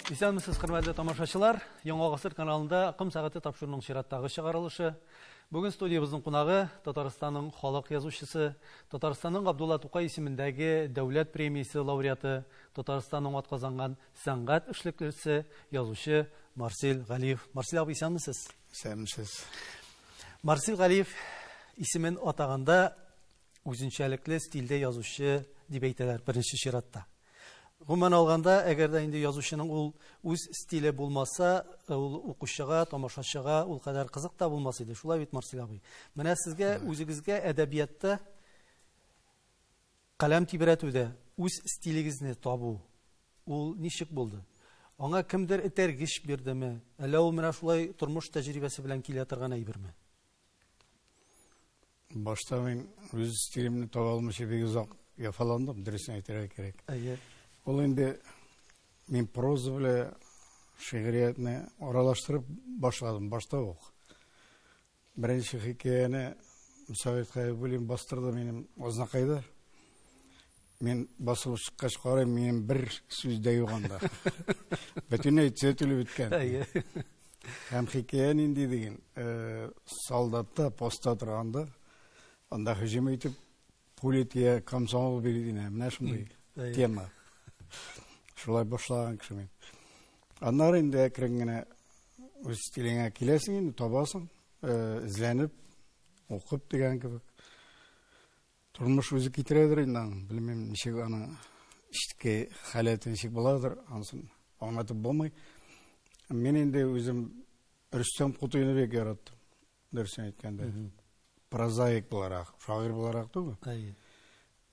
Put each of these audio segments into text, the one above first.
Исәнмесез, хөрмәтле тамашачылар. Яңа гасыр каналында Ком сәгате тапшыруының чираттагы чыгарылышы. Бүген студиябезнең кунагы Татарстанның халык язучысы, Татарстанның Габдулла Тукай исемендәге дәүләт премиясе лауреаты, Татарстанның атказанган сәнгать эшлеклесе, язучы Марсель Галиев. Марсель абый, исәнмесез? Исәнмесез. Марсель Галиев исемен атаганда үзенчәлекле стильдә язучы дип әйтәләр беренче чиратта. Гомумән алганда, әгәр дә инде язучының ул үз стиле булмаса, ул укучыга, тамашачыга ул кадәр кызык та булмас иде. Шулай бит, Марсель абый? Менә сезгә үзегезгә әдәбиятта каләм тибрәтүдә үз стилегезне табу ул ничек булды? Аңа кемдер этәргеч бирдеме? Әллә ул менә шулай тормыш тәҗрибәсе белән килә торган әйберме? Башта мин үз стилемне таба алмыйча бик озак яфаландым, дөресен әйтергә кирәк. Әйе. Ул инде мин проза белән шигъриятне аралаштырып башладым башта ук. Беренче хикәяне Мусагит Хәбибуллин бастырды минем Азнакайда. Мин басылып чыккач карыйм, минем бер сүз дә юк анда. Бөтенләй төзәтелеп беткән. Әйе. Һәм хикәя нинди диген, солдатта, постта торганда, анда һөҗүм итеп, пуля тия, комсомол бирдине. Менә шундый тема. Шулай башлаган кеше мин. Аннары инде әкрен генә үз стилеңә киләсең инде, табасың, эзләнеп, укып дигән кебек. Тормыш үзе китерәдер инде аны. Белмим, ничек аны эчке халәте ничек буладыр, анысын аңлатып булмый. Мин инде үзем Рөстәм Кутуйны бик яраттым, дөресен әйткәндә. Прозаик буларак, шагыйрь буларак түгел. Әйе.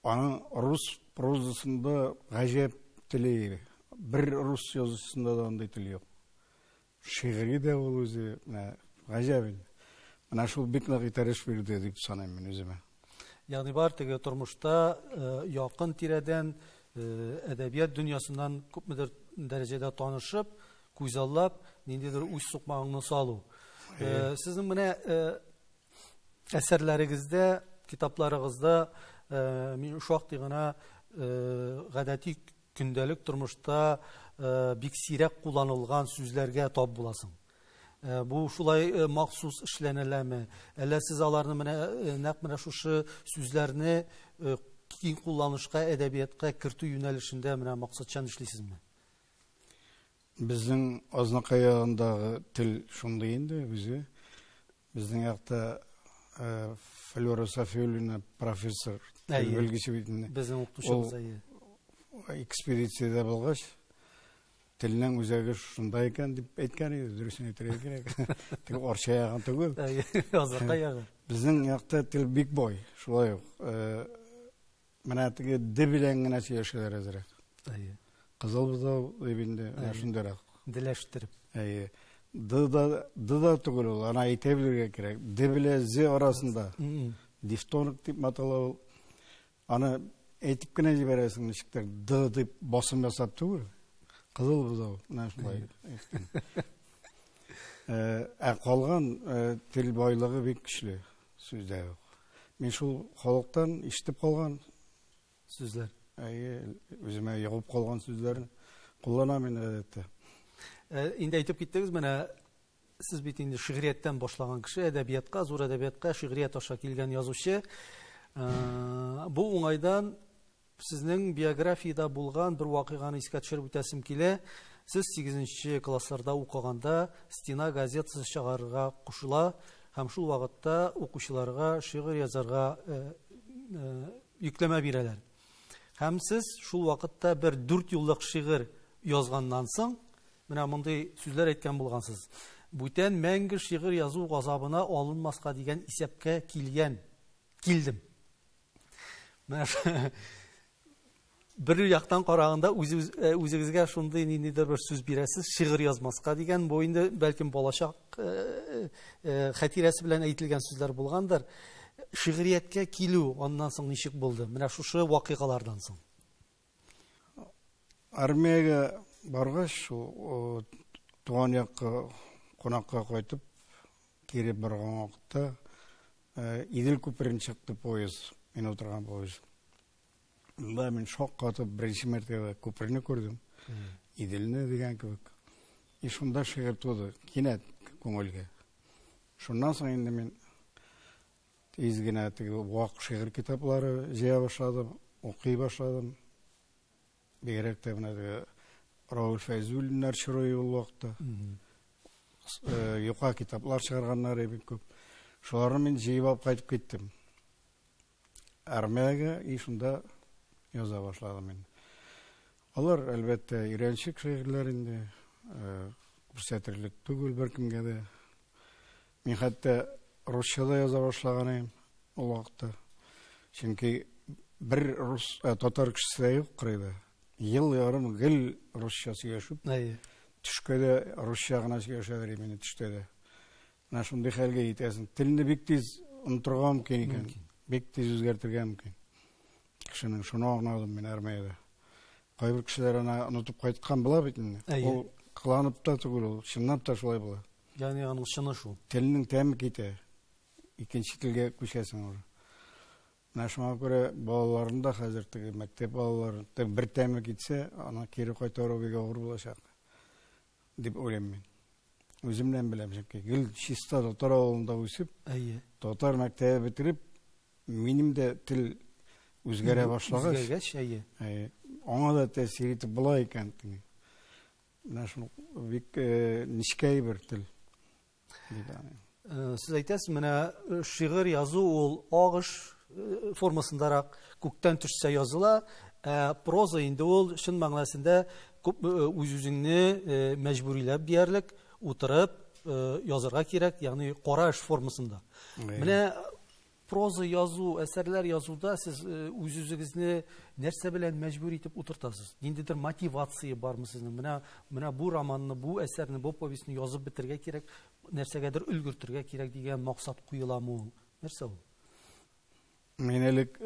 Аның рус прозасында гаҗәп теле, бер рус язучысында да андый тел юк. Шигъри дә ул үзе, менә гаҗәп инде. Менә шул бик нык этәреш бирде дип саныйм мин үземә. Ягъни бар теге тормышта якын тирәдән, әдәбият дөньясыннан күпмедер дәрәҗәдә танышып, күзаллап, ниндидер үз сукмагыңны салу. Сезнең менә әсәрләрегездә, китапларыгызда мин шактый гына гадәти көндәлек тормышта бик сирәк кулланылган сүзләргә тап буласың. Бу шулай махсус эшләнеләме? Әллә сез аларны менә нәкъ менә шушы сүзләрне киң кулланышка, әдәбиятка кертү юнәлешендә менә максатчан эшлисезме? Безнең Азнакай ягындагы тел шундый инде үзе. Безнең якта Флюра Сафиуллина профессор, тел белгече бит инде. Безнең укытучыбыз, әйе. Экспедициядә булгач, телнең үзәге шунда икән дип әйткән иде, дөресен әйтергә кирәк. Теге Арча ягын түгел. Азнакай ягы. Безнең якта тел бик бай, шулай ук. Менә теге д белән генә сөйләшәләр әзрәк. Әйе. Кызыл бозау дип инде, менә шундыйрак. Диләштереп. Әйе. Д да, д да түгел ул, аны әйтә белергә кирәк. Д белән з арасында. Дифтонг дип атала ул. Аны әйтеп кенә җибәрәсең ничектер, д дип басым ясап түгел. Кызыл бозау, менә шулай әйткән. Ә калган тел байлыгы бик көчле, сүз дә юк. Мин шул халыктан ишетеп калган сүзләр. Әйе, үземә ягып калган сүзләрне кулланам инде гадәттә. Инде әйтеп киттегез, менә сез бит инде шигърияттән башлаган кеше, әдәбиятка, зур әдәбиятка шигърият аша килгән язучы. Бу уңайдан сезнең биографиядә булган бер вакыйганы искә төшереп үтәсем килә. Сез 8 классларда укыганда стена газетасы чыгарырга кушыла һәм шул вакытта укучыларга шигырь язарга йөкләмә бирәләр. Һәм сез шул вакытта бер 4 юллык шигырь язганнан соң, менә мондый сүзләр әйткән булгансыз. Бүтән мәңге шигырь язу газабына алынмаска дигән исәпкә килдем. Менә бер яктан караганда үзегезгә шундый ниндидер бер сүз бирәсез, шигырь язмаска дигән, бу инде бәлкем балачак хатирәсе белән әйтелгән сүзләр булгандыр. Шигърияткә килү аннан соң ничек булды? Менә шушы вакыйгалардан соң. Армиягә баргач, шул туган якка кунакка кайтып, кире барган вакытта Идел күперен чыкты поезд, мин утырган поезд. Монда мин шаккатып беренче мәртәбә күперне күрдем. Иделне дигән кебек. И шунда шигырь туды, кинәт күңелгә. Шуннан соң инде мин тиз генә теге вак шигырь китаплары җыя башладым, укый башладым. Бигрәк тә менә теге Рауль Фәйзуллиннар чоры ул вакытта. Юка китаплар чыгарганнар бик күп. Шуларны мин җыеп алып кайтып киттем. Армиягә и шунда яза башладым инде. Алар, әлбәттә, өйрәнчек шигырьләр инде, күрсәтерлек түгел беркемгә дә. Мин хәтта русча да яза башлаган идем ул вакытта. Чөнки бер рус, татар кешесе дә юк кырыйда. Ел ярым гел русча сөйләшеп, төшкә дә русча гына сөйләшәләр именно төштә дә. Менә шундый хәлгә җитәсең. Телне бик тиз онытырга мөмкин икән. Бик тиз үзгәртергә мөмкин. Кешенең шуны аңладым мин армиядә. Кайбер кешеләр аны онытып кайткан була бит инде. Ул кыланып та түгел, ул чынлап та шулай була. Ягъни аның чыны шул. Телнең тәме китә. Икенче телгә күчәсең уже. Менә шуңа күрә балаларны да хәзер теге мәктәп балалары бер тәме китсә, аны кире кайтару бик авыр булачак дип уйлыйм мин. Үземнән беләм, чөнки гел чиста татар авылында үсеп, Әйе. татар мәктәбе бетереп, минем дә тел үзгәрә башлагач, Үзгәргәч, әйе. Әйе, аңа да тәэсир итеп була икән. Менә шул бик нечкә бер тел. Сез әйтәсез, менә шигырь язу ул агыш формасындарак күктән төшсә языла, ә проза инде ул чын мәгънәсендә күп үз-үзеңне мәҗбүриләп диярлек утырып язырга кирәк, ягъни кара эш формасында. Менә проза язу, әсәрләр язуда сез үз-үзегезне нәрсә белән мәҗбүр итеп утыртасыз? Ниндидер мотивация бармы сезнең? Менә бу романны, бу әсәрне, бу повестьне язып бетерергә кирәк, нәрсәгәдер өлгертергә кирәк дигән максат куеламы ул? Нәрсә ул? Мин элек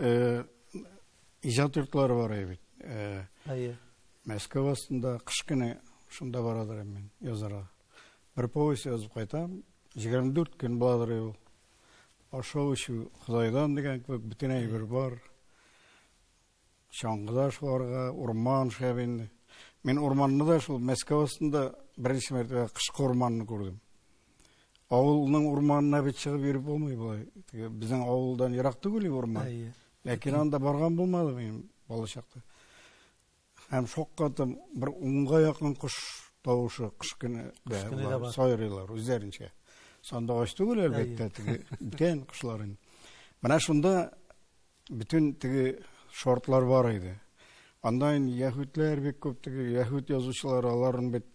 иҗат йортлары бар иде бит. Әйе. Мәскәү астында кыш көне шунда барадыр мин язарга. Бер повесть язып кайтам, 24 көн буладыр ул. Ашау эчү Ходайдан дигән кебек бөтен әйбер бар. Чаңгыда шуларга, урман шәп инде. Мин урманны да шул Мәскәү астында беренче мәртәбә кышкы урманны күрдем. Авылның урманына бит чыгып йөреп булмый болай. Теге безнең авылдан ерак түгел урман. Ләкин анда барган булмады минем балачакта. Һәм шаккаттым, бер унга якын кош тавышы кыш көне дә сайрыйлар үзләренчә. Сандугач түгел, әлбәттә, теге бүтән кошлар инде. Менә шунда бөтен теге шартлар бар иде. Анда инде яһүдләр бик күп, теге яһүд язучылары, аларның бит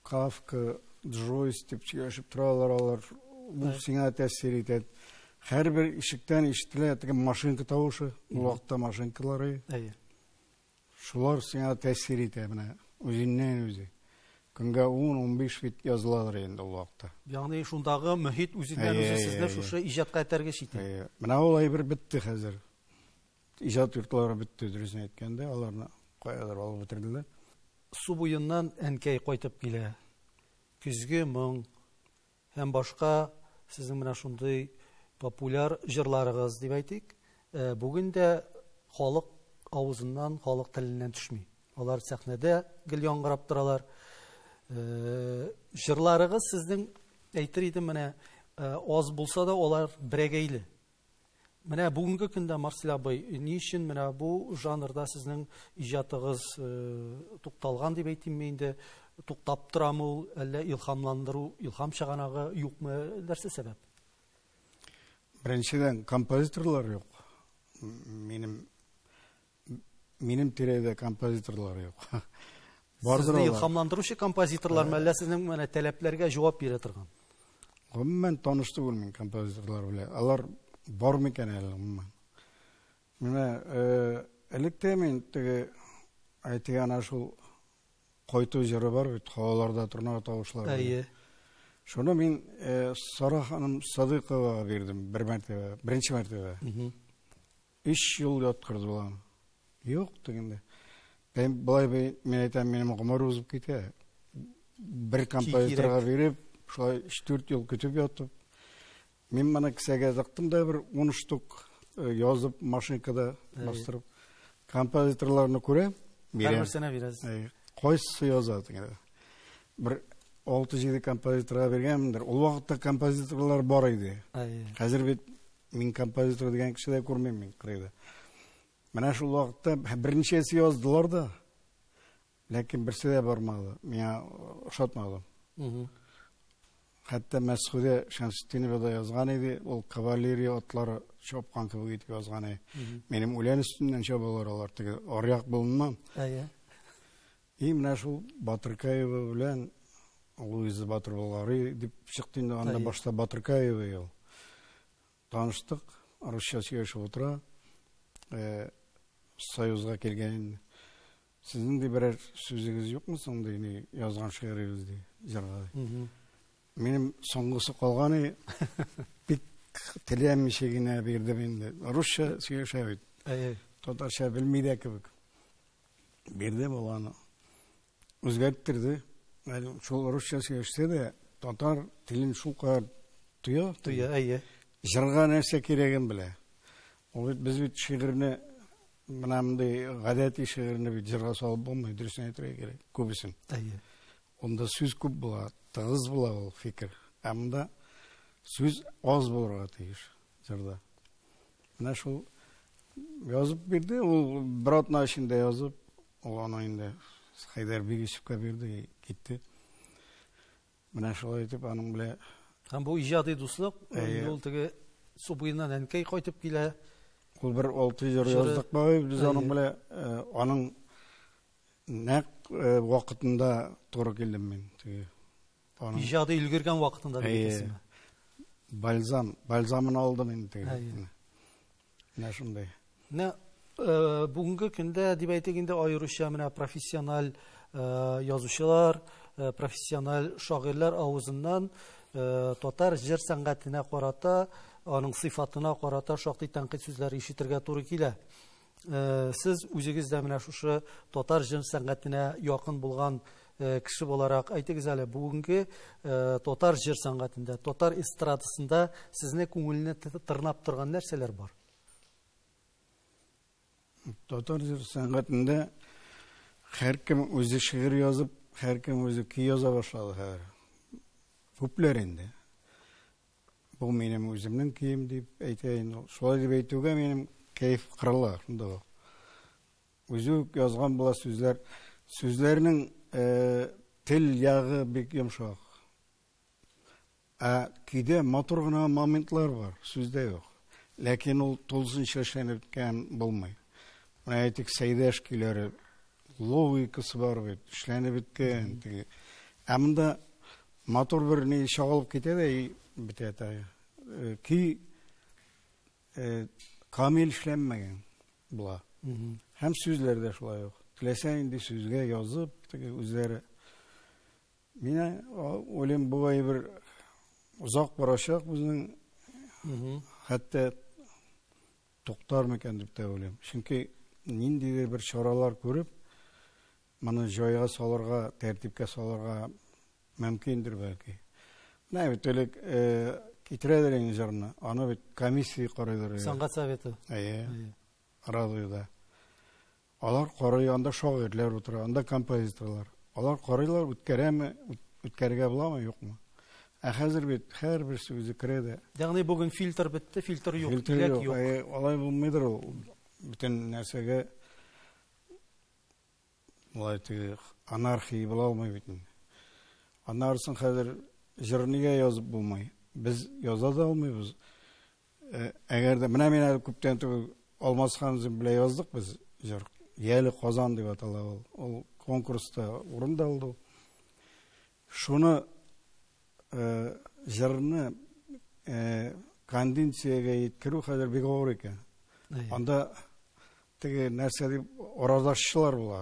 Кафка, Джойс дип сөйләшеп торалар алар. Бу сиңа тәэсир итә. Һәрбер ишектән ишетелә теге машинка тавышы, ул вакытта машинкалар. Әйе. Шулар сиңа тәэсир итә менә үзеннән үзе. Көнгә 10-15 бит языладыр инде ул вакытта. Ягъни шундагы мөхит үзеннән үзе сезне шушы иҗатка этәргеч итә. Менә ул әйбер бетте хәзер. Иҗат йортлары бетте, дөресен әйткәндә, аларны каядыр алып бетерделәр. Су буеннан әнкәй кайтып килә. Көзге моң һәм башка сезнең менә шундый популяр җырларыгыз дип әйтик, бүген дә халык авызыннан, халык теленнән төшми. Алар сәхнәдә гел яңгырап торалар. Җырларыгыз сезнең, әйтер идем, менә аз булса да алар берәгәйле. Менә бүгенге көндә, Марсель абый, ни өчен менә бу жанрда сезнең иҗатыгыз тукталган дип әйтимме инде, туктап торамы ул, әллә илһамландыру, илһам чыганагы юкмы, нәрсә сәбәп? Беренчедән, композиторлар юк. Минем тирәдә композиторлар юк. Бардыр Сезне алар. илһамландыручы композиторлар, әллә сезнең менә таләпләргә җавап бирә торган? Гомумән таныш түгел мин композиторлар белән. Алар бар микән әле гомумән? Менә элек тә мин теге әйтик ана шул кайту җыры бар бит, һаваларда торна тавышлары. Әйе. Шуны мин Сара ханым Садыйковага бирдем бер мәртәбә, беренче мәртәбә. 3 ел яткырды ул аны. Юк дигәндә. Мин болай бит, мин әйтәм, минем гомер узып китә. Бер композиторга биреп, шулай өч-дүрт ел көтеп ятып, мин моны кесәгә тыктым да бер 10 штук язып, машинкада бастырып, композиторларны күрәм, бирәм. Һәрберсенә бирәсез. Әйе. Кайсысы яза дигән. Бер 6-7 композиторга биргәнмендер. Ул вакытта композиторлар бар иде. Хәзер бит мин композитор дигән кеше дә күрмим мин кырыйда. Менә шул вакытта берничәсе яздылар да, ләкин берсе дә бармады, миңа ошатмады. Хәтта Мәсхүдә Шәмсетдинова да язган иде, ул кавалерия атлары чапкан кебек итеп язган иде. Минем үлән өстеннән чабалар алар, теге аръяк болыннан. Әйе. И менә шул Батыркаева белән Луиза Батыр Болгари дип чыкты инде, анда башта Батыркаева ел. Таныштык, русча сөйләшеп утыра. Союзга килгән инде. Сезнең ди берәр сүзегез юкмы соң ди, ни язган шигырегез ди, җырга ди. Минем соңгысы калган и, бик теләмичә генә бирдем инде. Русча сөйләшә бит. Татарча белми дә кебек. Бирдем ул аны. Үзгәрттерде. Әле шул русча сөйләшсә дә, татар телен шул кадәр тоя. Тоя, әйе. Җырга нәрсә кирәген белә. Ул бит, без бит шигырьне, менә мондый гадәти шигырьне бит җырга салып булмый, дөресен әйтергә кирәк, күбесен. Әйе. Унда сүз күп була, тыгыз була ул фикер. Ә монда сүз аз булырга тиеш җырда. Менә шул язып бирде, ул бер атна эчендә язып, ул аны инде Хәйдәр Бигичевка бирде, китте. Менә шулай итеп аның белән. Һәм бу иҗади дуслык, ул теге су буеннан әнкәй кайтып килә. Ул бер 6 җыр яздык бай, без аның белән, аның нәкъ вакытында туры килдем мин теге. Иҗади өлгергән вакытында дип әйтәсеңме? Бальзам, бальзамын алдым инде теге. Менә шундый. Менә бүгенге көндә дип әйтик инде, аеруча менә профессиональ язучылар, профессиональ шагыйрьләр авызыннан татар җыр сәнгатенә карата, аның сыйфатына карата шактый тәнкыйть сүзләре ишетергә туры килә. Сез үзегез дә менә шушы татар җыр сәнгатенә якын булган кеше буларак әйтегез әле, бүгенге татар җыр сәнгатендә, татар эстрадасында сезне күңелне тырнап торган нәрсәләр бар? Татар җыр сәнгатендә һәркем үзе шигырь язып, һәркем үзе көй яза башлады хәзер. Күпләр инде. Бу минем үземнең көем дип әйтә инде. Шулай дип әйтүгә минем кәеф кырыла шунда ук. Үзе үк язган була сүзләр. Сүзләрнең тел ягы бик йомшак. Ә көйдә матур гына моментлар бар, сүздә юк. Ләкин ул тулысынча эшләнеп беткән булмый. Менә әйтик, Сәйдәш көйләре, логикасы бар бит, эшләнеп беткән. Теге. Ә монда матур бер ни чагылып китә дә и бетә тагы. Көй камил эшләнмәгән була. Һәм сүзләр дә шулай ук. Теләсә инде сүзгә язып, теге үзләре. Мин уйлыйм, бу әйбер озак барачак безнең. Хәтта туктар микән дип тә уйлыйм. Чөнки ниндидер бер чаралар күреп, моны җайга салырга, тәртипкә салырга мөмкиндер бәлки. Менә бит элек китерәләр инде җырны, аны бит комиссия карыйлар. Сәнгать советы. Әйе. Радиода. Алар карый, анда шагыйрьләр утыра, анда композиторлар. Алар карыйлар, үткәрәме, үткәрергә буламы, юкмы? Ә хәзер бит һәрберсе үзе керә дә. Ягъни бүген фильтр бетте, фильтр юк, Фильтр иләк юк. юк. Әйе, алай булмыйдыр ул. Бөтен нәрсәгә болай теге анархия була алмый бит инде. Аннан соң хәзер җыр нигә язып булмый? Без яза да алмыйбыз. Әгәр дә менә мин әле күптән түгел Алмаз Ханзин белән яздык без җыр. Яле Казан дип атала ул. Ул конкурста урын да алды. Шуны җырны кондициягә җиткерү хәзер бик авыр икән. Анда теге нәрсә дип арадашчылар була.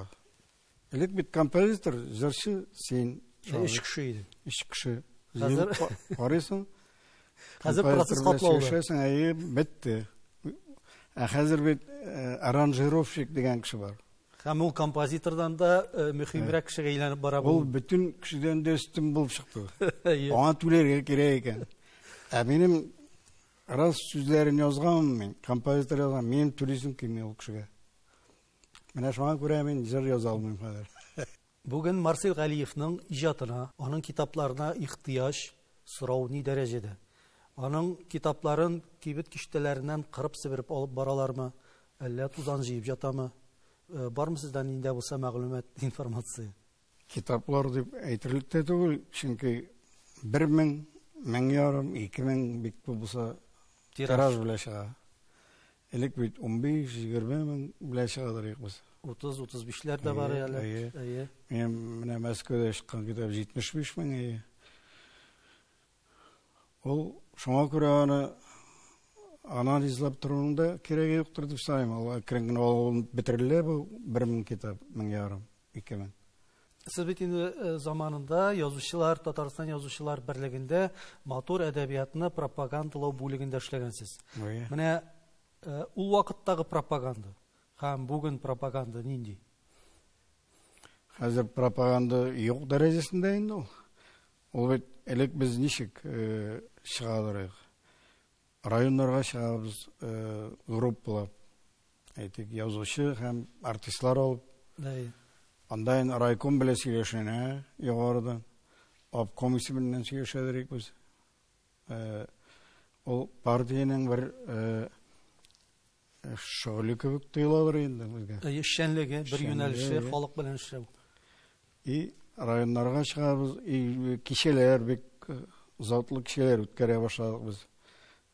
Элек бит композитор, җырчы син. Өч кеше иде. Өч кеше. Хәзер карыйсың. Хәзер процесс катлаулы. Сөйләшәсең, әйе, бетте. Ә хәзер бит аранжировщик дигән кеше бар. Һәм ул композитордан да мөһимрәк кешегә әйләнеп бара бу. Ул бөтен кешедән дә өстен булып чыкты. Аңа түләргә кирәк икән. Ә минем рас сүзләрен язганмын мин, композитор язган, минем түлисем килми ул кешегә. Менә шуңа күрә мин җыр яза алмыйм хәзер. Бүген Марсель Галиевның иҗатына, аның китапларына ихтыяҗ, сорау ни дәрәҗәдә? Аның китапларын кибет киштәләреннән кырып-себереп алып баралармы, әллә тузан җыеп ятамы? Бармы сездә нинди дә булса мәгълүмат, информация? Китаплар дип әйтерлек тә түгел, чөнки 1000, 1500, 2000 бик күп булса тираж белән чыга. Элек бит 15-20 мең белән чыгадыр идек без. 30-35ләр дә бар әле. Әйе. Минем менә Мәскәүдә чыккан китап 75 мең, әйе. Ул шуңа күрә аны анализлап торуның да кирәге юктыр дип саныйм. Ул әкрен генә алып бетерелә бу 1000 китап, 1500, 2000. Сез бит инде заманында язучылар, Татарстан язучылар берлегендә матур әдәбиятны пропагандалау бүлегендә эшләгәнсез. Менә ул вакыттагы пропаганда һәм бүген пропаганда нинди? Хәзер пропаганда юк дәрәҗәсендә инде ул. Ул бит элек без ничек чыгадыр идек? Районнарга чыгабыз группалап. Әйтик, язучы һәм артистлар алып. Анда инде райком белән сөйләшенә югарыдан. Обком исеменнән сөйләшәдер идек без. Ул партиянең бер шөгыле кебек тоеладыр инде безгә. Эшчәнлеге, бер юнәлеше, халык белән эшләү. И районнарга чыгабыз, и кичәләр, бик затлы кичәләр үткәрә башладык без.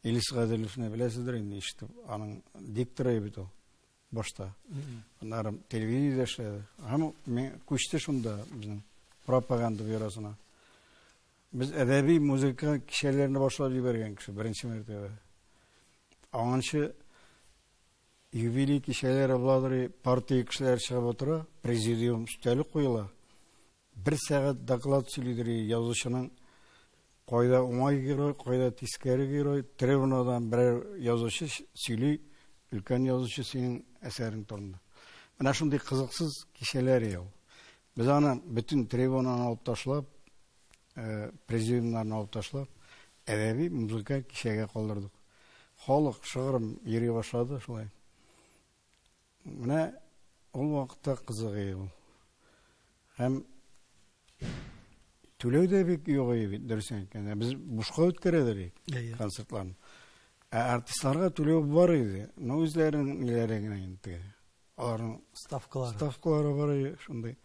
Илис Гаделевны беләсездер инде, ишетеп, аның дикторы бит ул башта. Аннары телевидениедә эшләде. Һәм күчте шунда безнең пропаганда бюросына. Без әдәби музыка кичәләрне башлап җибәргән кеше беренче мәртәбә. Аңынчы юбилей кичәләре буладыр, партия кешеләре чыгып утыра, президиум өстәле куела. Бер сәгать доклад сөйлидер язучының кайда уңай герой, кайда тискәре герой, трибунадан берәр язучы сөйли, өлкән язучы синең әсәрең турында. Менә шундый кызыксыз кичәләр ул. Без аны бөтен трибунаны алып ташлап, президиумнарны алып ташлап, әдәби музыка кичәгә калдырдык. Халык шыгрым йөри башлады шулай. Менә ул вакытта кызык иде ул. Һәм түләү дә бик юк иде бит, дөресен әйткәндә. Без бушка үткәрәдер идек концертларны. Ә артистларга түләү бар иде, но үзләренең ниләре генә инде теге. Аларның ставкалары. Ставкалары бар иде шундый.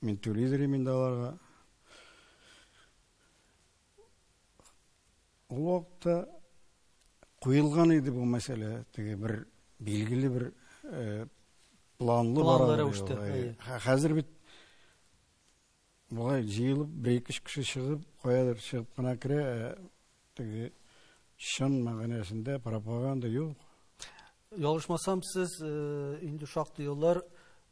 Мин түлидер идем инде аларга. Ул вакытта куелган иде бу мәсьәлә, теге бер билгеле бер планлы бара рәвештә. Хәзер бит болай җыелып бер-ике кеше чыгып, каядыр чыгып кына керә, теге чын мәгънәсендә пропаганда юк. Ялгышмасам, сез инде шактый еллар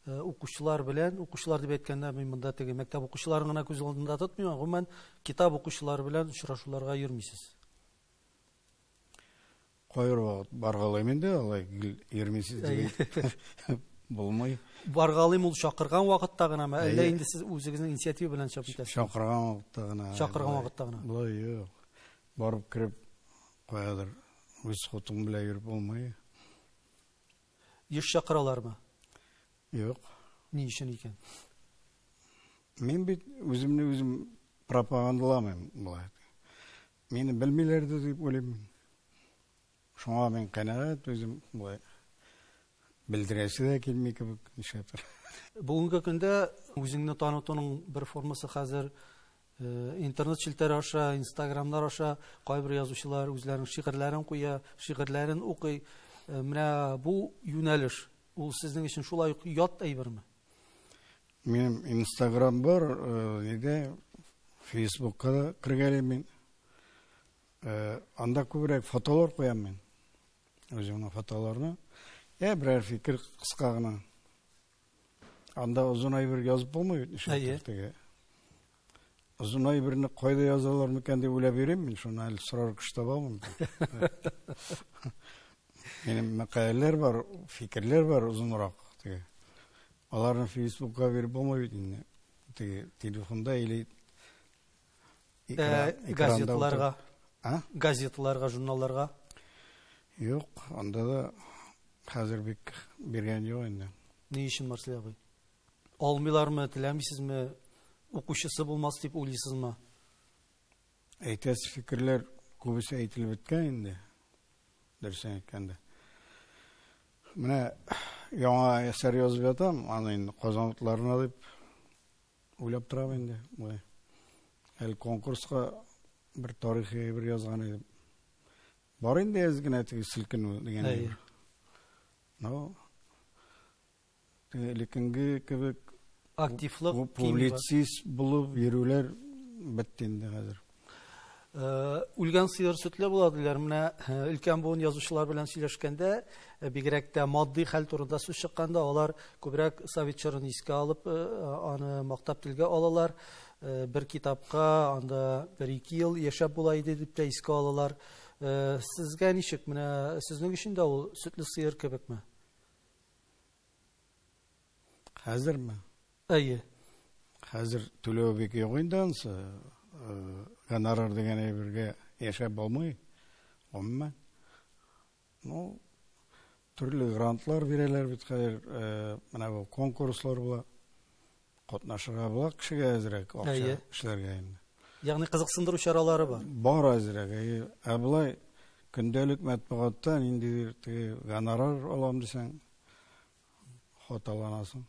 укучылар белән, укучылар дип әйткәндә, мин монда теге мәктәп укучыларын гына күз алдында тотмыйм, гомумән китап укучылар белән очрашуларга йөрмисез. Кайбер вакыт баргалыйм инде, алай гел йөрмисез дип булмый. Баргалыйм ул чакырган вакытта гынамы, әллә инде сез үзегезнең инициатива белән чыгып китәсез? Чакырган вакытта гына. Чакырган вакытта гына. Болай юк. Барып кереп каядыр үз хутың белән йөреп булмый. Еш чакыралармы? Юк. Ни өчен икән? Мин бит үземне үзем пропагандаламыйм болай. Мине белмиләр дә дип уйлыйм. Шуңа мин канәгать үзем болай. Белдерәсе дә килми кебек нишләптер. Бүгенге көндә үзеңне танытуның бер формасы хәзер интернет челтәре аша, инстаграмнар аша кайбер язучылар үзләренең шигырьләрен куя, шигырьләрен укый. Менә бу юнәлеш ул сезнең өчен шулай ук ят әйберме? Минем инстаграм бар, нидә, Фейсбукка да кергәлим мин. Анда күбрәк фотолар куям мин. Үземнең фотоларны. Я берәр фикер кыска гына. Анда озын әйбер язып булмый бит, нишләптер теге. Озын әйберне кайда язалар микән дип уйлап йөрим мин, шуны әле сорар кеше таба алмыйм. Минем мәкаләләр бар, фикерләр бар озынрак теге. Аларны Фейсбукка биреп булмый бит инде. Теге телефонда или газеталарга. А? Газеталарга, журналларга? Юк, анда да хәзер бик биргән юк инде. Ни өчен, Марсель абый? Алмыйлармы, теләмисезме, укучысы булмас дип уйлыйсызмы? Әйтәсе фикерләр күбесе әйтелеп беткән инде, дөресен әйткәндә. Менә яңа әсәр язып ятам, аны инде Казан утларына дип уйлап торам инде. Болай. Әле конкурска бер тарихи әйбер язган идем. Бар инде әз генә теге селкенү дигән әйбер. Но элеккеге кебек активлык, публицист булып йөрүләр бетте инде хәзер. Үлгән сыер сөтле була диләр. Менә өлкән буын язучылар белән сөйләшкәндә, бигрәк тә матди хәл турында сүз чыкканда, алар күбрәк совет чорын искә алып, аны мактап телгә алалар. Бер китапка анда бер-ике ел яшәп була иде дип тә искә алалар. Сезгә ничек? Менә сезнең өчен дә ул сөтле сыер кебекме? Хәзерме? Әйе. Хәзер түләү бик юк инде анысы. Гонорар дигән әйбергә яшәп булмый. Гомумән. Ну, төрле грантлар бирәләр бит хәзер. Менә бу конкурслар була. Катнашырга була кешегә әзрәк акча эшләргә инде. Ягъни кызыксындыру чаралары бар. Бар әзрәк. Әйе. Ә болай көндәлек матбугатта ниндидер теге гонорар алам дисәң, хаталанасың.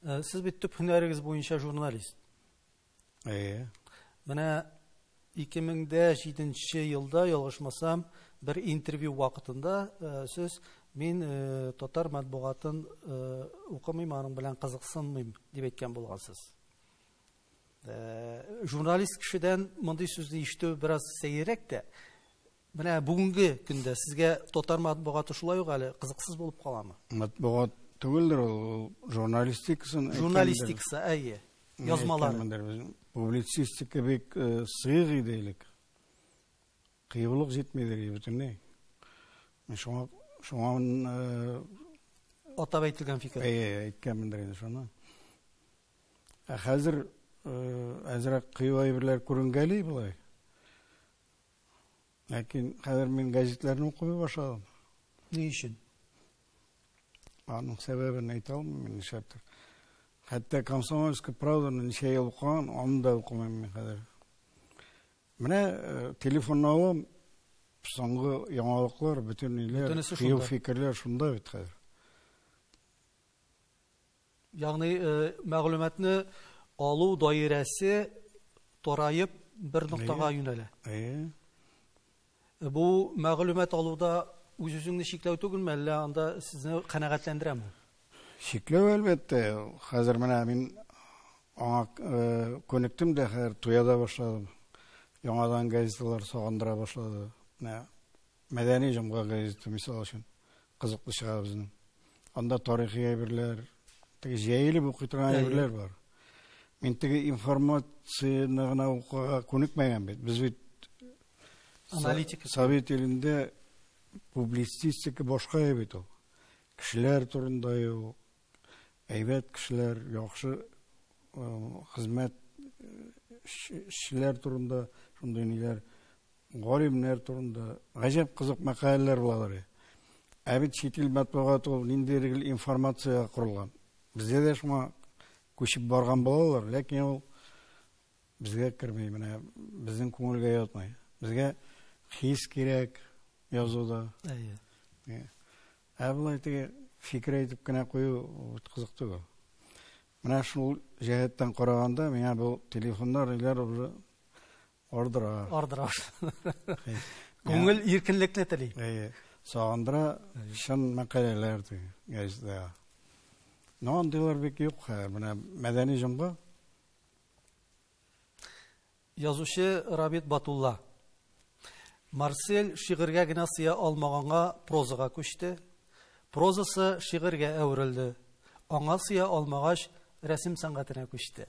Сез бит төп һөнәрегез буенча журналист. Әйе. Менә 2007 елда, ялгышмасам, бер интервью вакытында сез мин татар матбугатын укымыйм, аның белән кызыксынмыйм дип әйткән булгансыз. Журналист кешедән мондый сүзне ишетү бераз сәеррәк тә. Менә бүгенге көндә сезгә татар матбугаты шулай ук әле кызыксыз булып каламы? Матбугат түгелдер ул, журналистикасын. Журналистикасы, әйе. Язмалар. Публицистика бик сыек иде элек. Кыюлык җитмидер бөтенләй. Мин шуңа атап әйтелгән фикер. Әйе, әйткәнмендер инде шуны. Ә хәзер әзрәк кыю әйберләр күренгәли болай. Ләкин хәзер мин газетләрне укымый башладым. Ни өчен? Аның сәбәбен әйтә алмыйм мин нишләптер. Хәтта Комсомольская правданы ничә ел укыган, аны да укымыйм мин хәзер. Менә телефонны алам, соңгы яңалыклар, бөтен ниләр, кыю фикерләр шунда бит хәзер. Ягъни мәгълүматны алу даирәсе тараеп бер ноктага юнәлә. Әйе. Бу мәгълүмат алуда үз-үзеңне чикләү түгелме, әллә анда сезне канәгатьләндерәме? Чикләү әлбәттә. Хәзер менә мин аңа күнектем дә, хәзер туя да башладым. Яңадан газеталар сагындыра башлады. Менә Мәдәни җомга газеты мисал өчен кызыклы чыга безнең. Анда тарихи әйберләр, теге җәелеп укый торган әйберләр бар. Мин теге информацияне гына укуга күнекмәгән бит. Без бит аналитика. Совет илендә публицистика башка бит ул. Кешеләр турында ул, әйбәт кешеләр, яхшы хезмәт эшчеләр турында, шундый ниләр, галимнәр турында гаҗәп кызык мәкаләләр булалар. Ә бит чит ил матбугаты ул ниндидер гел информациягә корылган. Бездә дә шуңа күчеп барган булалар, ләкин ул безгә керми, менә безнең күңелгә ятмый. Безгә хис кирәк язуда. Әйе. Ә болай теге фикер әйтеп кенә кую кызык түгел. Менә шул җәһәттән караганда миңа бу телефоннар ниләр уже ардыра. Ардыра. Күңел иркенлекне тели. Әйе. Сагындыра чын мәкаләләр теге газетада. Но андыйлар бик юк хәзер. Менә Мәдәни җомга. Язучы Рабит Батулла. Марсель шигырьгә генә сыя алмаганга прозага күчте. Прозасы шигырьгә әверелде. Аңа сыя алмагач, рәсем сәнгатенә күчте.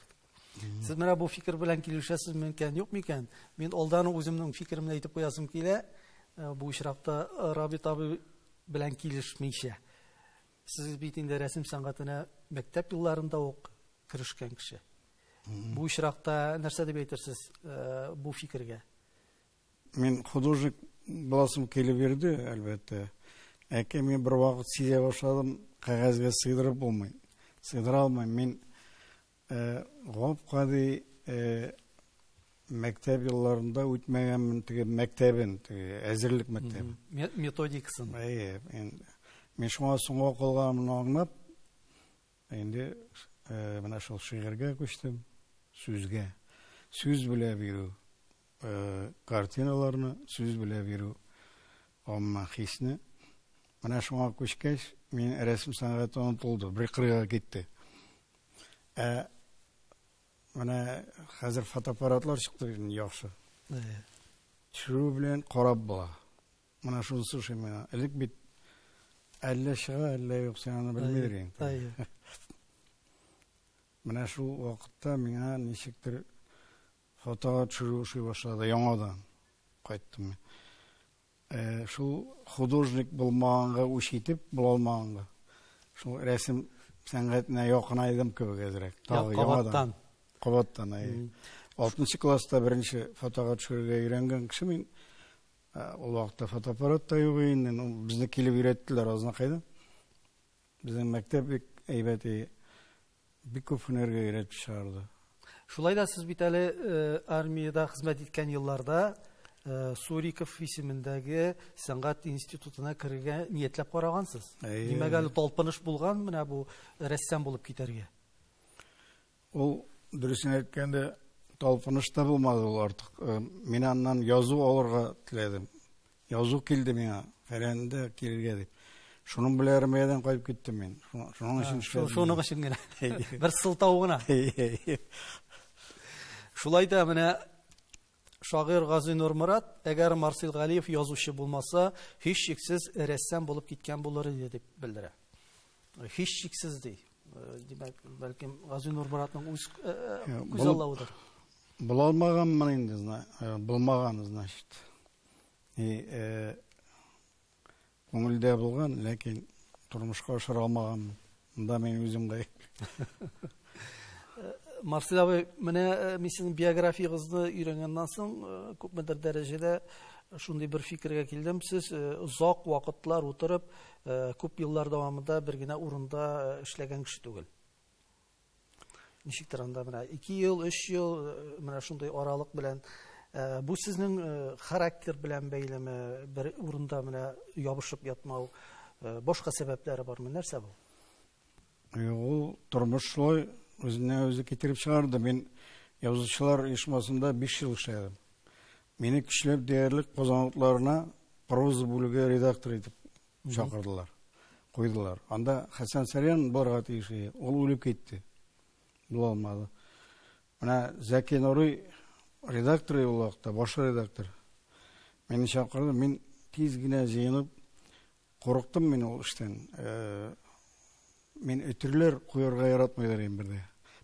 Сез менә бу фикер белән килешәсезме микән, юк микән? Мин алдан ук үземнең фикеремне әйтеп куясым килә. Бу очракта Рабит абый белән килешмичә. Сез бит инде рәсем сәнгатенә мәктәп елларында ук керешкән кеше. Бу очракта нәрсә дип әйтерсез бу фикергә? Мин художник буласым килеп йөрде, әлбәттә. Ләкин мин бер вакыт сизә башладым, кәгазьгә сыйдырып булмый. Сыйдыра алмыйм. Мин гап-гади мәктәп елларында үтмәгәнмен теге мәктәбен, теге әзерлек мәктәбе. Методикасын. Әйе, мин шуңа соңга калганымны аңлап, инде менә шул шигырьгә күчтем, сүзгә. Сүз белә бирү, картиналарны сүз белә бирү, гомумән хисне. Менә шуңа күчкәч, мин рәсем сәнгате онытылды, бер кырыйга китте. Ә менә хәзер фотоаппаратлар чыкты бит, яхшы. Төшерү белән карап була. Менә шунысы ошый миңа. Элек бит әллә чыга, әллә юк, син аны белмидер инде. Менә шул вакытта миңа ничектер фотога төшерү ошый башлады, яңадан кайттым мин. Шул художник булмаганга үч итеп, була алмаганга. Шул рәсем сәнгатенә якынайдым кебек әзрәк. Тагы яңадан. Кабаттан. Әйе. 6 класста беренче фотога төшерергә өйрәнгән кеше мин. Ул вакытта фотоаппарат та юк инде. Безне килеп өйрәттеләр Азнакайда. Безнең мәктәп бик әйбәт, бик күп һөнәргә өйрәтеп чыгарды. Шулай да сез бит әле армиядә хезмәт иткән елларда Суриков исемендәге сәнгать институтына керергә ниятләп карагансыз. Димәк, әле талпыныш булган менә бу рәссам булып китәргә. Ул, дөресен әйткәндә, талпыныш та булмады ул артык. Мин аннан язу алырга теләдем. Язу килде миңа, фәләндә килергә дип. Шуның белән армиядән кайтып киттем мин. Шуның өчен эшләдем. Шуның өчен генә. Бер сылтау гына. Шулай да менә шагыйрь Гази Нурморат, әгәр Марсил Галиев язучы булмаса, һичшиксез рәссам булып киткән булыр иде дип белдерә. Һичшиксез ди. Димәк, бәлкем Гази Нурморатның үз күзаллавыдыр. Була алмаганмын инде, булмаган, значит. Күңелдә булган, ләкин тормышка ашыра алмаганмын. Монда мин үзем гаепле. Марсель абый, менә мин сезнең биографиягызны өйрәнгәннән соң, күпмедер дәрәҗәдә шундый бер фикергә килдем. Сез озак вакытлар утырып, күп еллар дәвамында бер генә урында эшләгән кеше түгел. Ничектер анда менә 2 ел, 3 ел менә шундый аралык белән. Бу сезнең характер белән бәйлеме, бер урында менә ябышып ятмау, башка сәбәпләре бармы? Нәрсә бу? Ул тормыш шулай үзенә үзе китереп чыгарды. Мин язучылар оешмасында 5 ел эшләдем. Мине көчләп диярлек Казан утларына проза бүлеге редактор итеп чакырдылар, куйдылар. Анда Хәсән Сарьян барырга тиеш иде, ул үлеп китте. Була алмады. Менә Зәки Нурый редактор ул вакытта, баш редактор. Мине чакырды, мин тиз генә җыенып курыктым мин ул эштән. Мин өтерләр куярга яратмыйлар инде бердә.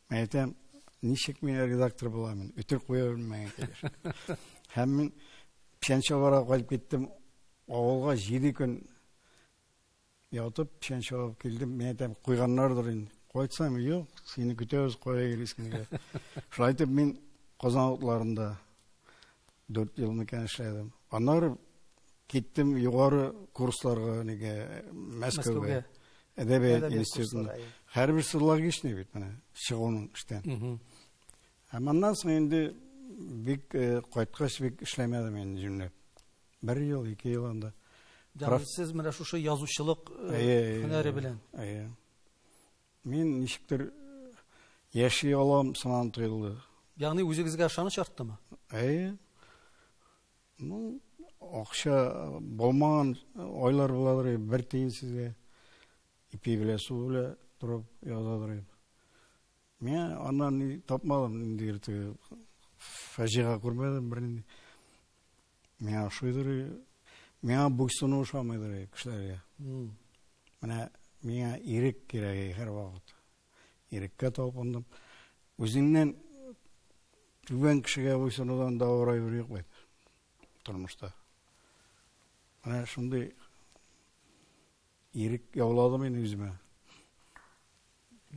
Мин әйтәм, ничек мин редактор булам, мин өтер куя белмәгән килеш. Һәм мин печән чабарга кайтып киттем. Авылга 7 көн ятып, печән чабып килдем. Мин әйтәм, куйганнардыр инде. Кайтсам, юк, сине көтәбез, кая йөрисең дип. Шулай итеп мин Казан утларында 4 ел микән эшләдем. Аннары киттем югары курсларга, нигә, Мәскәүгә, әдәбият институтына. Һәрберсе логичный бит менә чыгуның эштән. Һәм аннан соң инде бик кайткач бик эшләмәдем инде җүнләп. 1 ел, 2 ел анда. Ягъни сез менә шушы язучылык һөнәре белән. Әйе. Мин ничектер яши алам сыман тоелды. Ягъни үзегезгә ышаныч арттымы? Әйе. Ну, акча булмаган айлар буладыр, бер тиен сезгә ипи белән су белән торып язадыр. Мин аннан ни тапмадым, ниндидер теге фаҗига күрмәдем бернинди. Миңа ошыйдыр, миңа буйсыну ошамыйдыр кешеләргә. Менә миңа ирек кирәк һәрвакыт. Иреккә талпындым. Үзеңнән түбән кешегә буйсынудан да авыр әйбер юк бит тормышта. Менә шундый ирек яуладым инде үземә.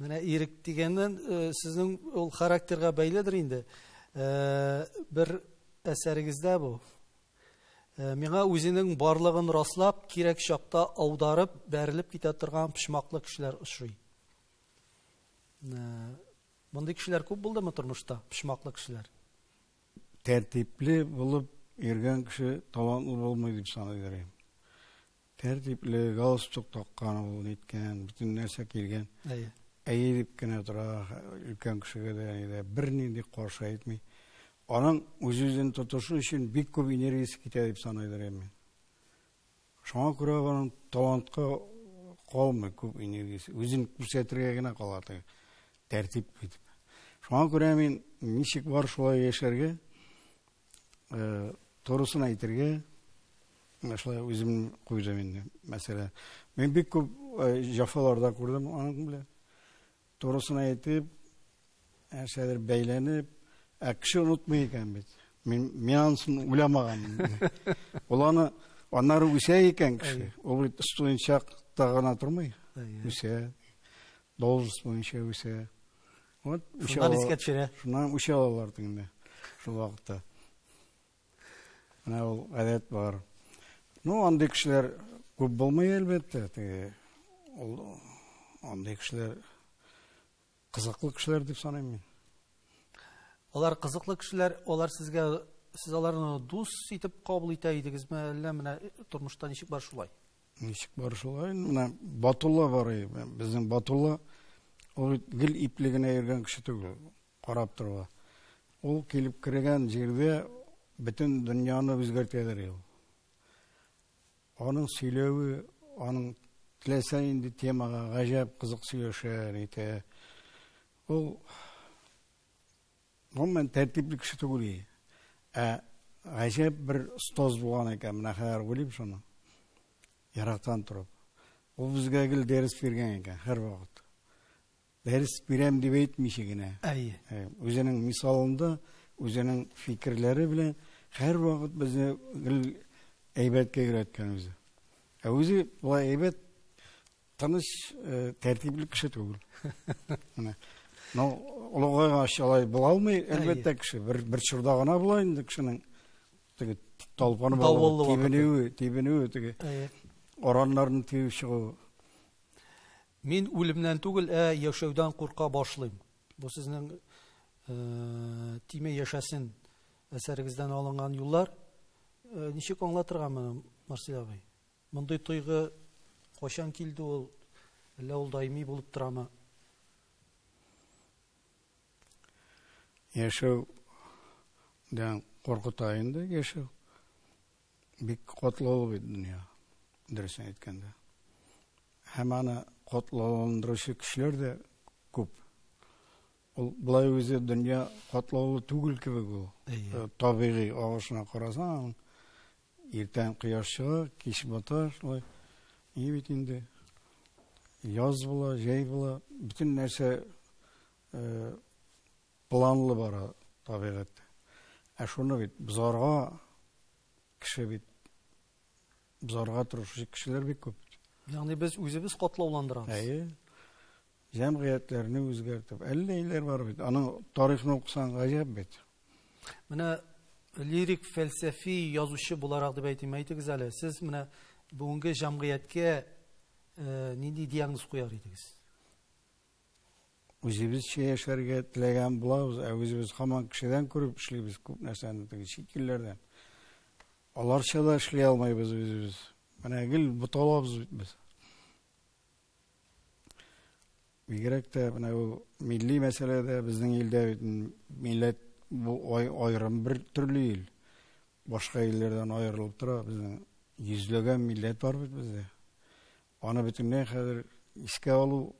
Менә ирек дигәннән сезнең ул характерга бәйледер инде. Бер әсәрегездә бу. Миңа үзенең барлыгын раслап, кирәк чакта аударып, бәрелеп китә торган почмаклы кешеләр ошый. Мондый кешеләр күп булдымы тормышта, почмаклы кешеләр? Тәртипле булып йөргән кеше талантлы булмый дип саныйдыр идем. Тәртипле, галстук таккан ул, ниткән, бөтен нәрсә килгән. Әйе. Әйе дип кенә тора, өлкән кешегә дә, әни дә бернинди каршы әйтми. Аның үз-үзен тотышы өчен бик күп энергиясе китә дип саныйдыр идем мин. Шуңа күрә аның талантка калмый күп энергиясе. Үзен күрсәтергә генә кала теге тәртип итеп. Шуңа күрә мин ничек бар шулай яшәргә, турысын әйтергә, менә шулай үзем куйдым инде, мәсәлән. Мин бик күп җәфалар да күрдем аның белән. Турысын әйтеп, нәрсәдер бәйләнеп, ә кеше онытмый икән бит. Мин анысын уйламаганмын. Ул аны аннары үсә икән кеше. Ул бит студент чакта гына тормый. Үсә. Должность буенча үсә. Вот, үсә Шуннан ала. искә төшерә. Шуннан үсә алалар инде. Шул вакытта. Менә ул гадәт бар. Ну, андый кешеләр күп булмый, әлбәттә. Теге, ул андый кешеләр кызыклы кешеләр дип саныйм мин. Алар кызыклы кешеләр, алар сезгә, сез аларны дус итеп кабул итә идегезме, әллә менә тормышта ничек бар шулай? Ничек бар шулай? Менә Батулла бар иде. Безнең Батулла ул бит гел ипле генә йөргән кеше түгел, карап торуга. Ул килеп кергән җирдә бөтен дөньяны үзгәртәдер ул. Аның сөйләве, аның теләсә нинди темага гаҗәп кызык сөйләшә, нитә. Ул гомумән тәртипле кеше түгел иде. Ә гаҗәп бер остаз булган икән, менә хәзер уйлыйм шуны. Ерактан торып. Ул безгә гел дәрес биргән икән, һәрвакыт. Дәрес бирәм дип әйтмичә генә. Әйе. Үзенең мисалында, үзенең фикерләре белән һәрвакыт безне гел әйбәткә өйрәткән үзе. Ә үзе болай әйбәт, тыныч, тәртипле кеше түгел. Менә. Но олыгайгач алай була алмый, әлбәттә, кеше. Бер чорда гына була инде кешенең теге талпанып алуы, Давыллы вакыты. тибенүе, тибенүе, теге араннарны тибеп чыгуы. Мин үлемнән түгел, ә яшәүдән курка башлыйм. Бу сезнең Тиме яшәсен әсәрегездән алынган юллар. Ничек аңлатырга моны, Марсель абый? Мондый тойгы кайчан килде ул? Әллә ул даими булып торамы? Яшәүдән куркыта инде, яшәү. Бик катлаулы бит дөнья, дөресен әйткәндә. Һәм аны катлауландыручы кешеләр дә күп. Ул болай үзе дөнья катлаулы түгел кебек ул. Табигый агышына карасаң, иртән кояш чыга, кич бата, шулай. И бит инде яз була, җәй була, бөтен нәрсә планлы бара табигатьтә. Ә шуны бит бозарга кеше бит бозарга тырышучы кешеләр бик күп. Ягъни без үзебез катлауландырабыз. Әйе. Җәмгыятьләрне үзгәртеп, әллә ниләр бар бит. Аның тарихын укысаң гаҗәп бит. Менә лирик фәлсәфи язучы буларак дип әйтим, әйтегез әле, сез менә бүгенге җәмгыятькә нинди диагноз куяр идегез? Үзебезчә яшәргә теләгән булабыз, ә үзебез һаман кешедән күреп эшлибез күп нәрсәне, теге чит илләрдән. Аларча да эшли алмыйбыз үзебез. Менә гел буталабыз бит без. Бигрәк тә менә бу милли мәсьәләдә безнең илдә бит милләт бу аерым бер төрле ил. Башка илләрдән аерылып тора. Безнең йөзләгән милләт бар бит бездә. Аны бөтенләй хәзер искә алу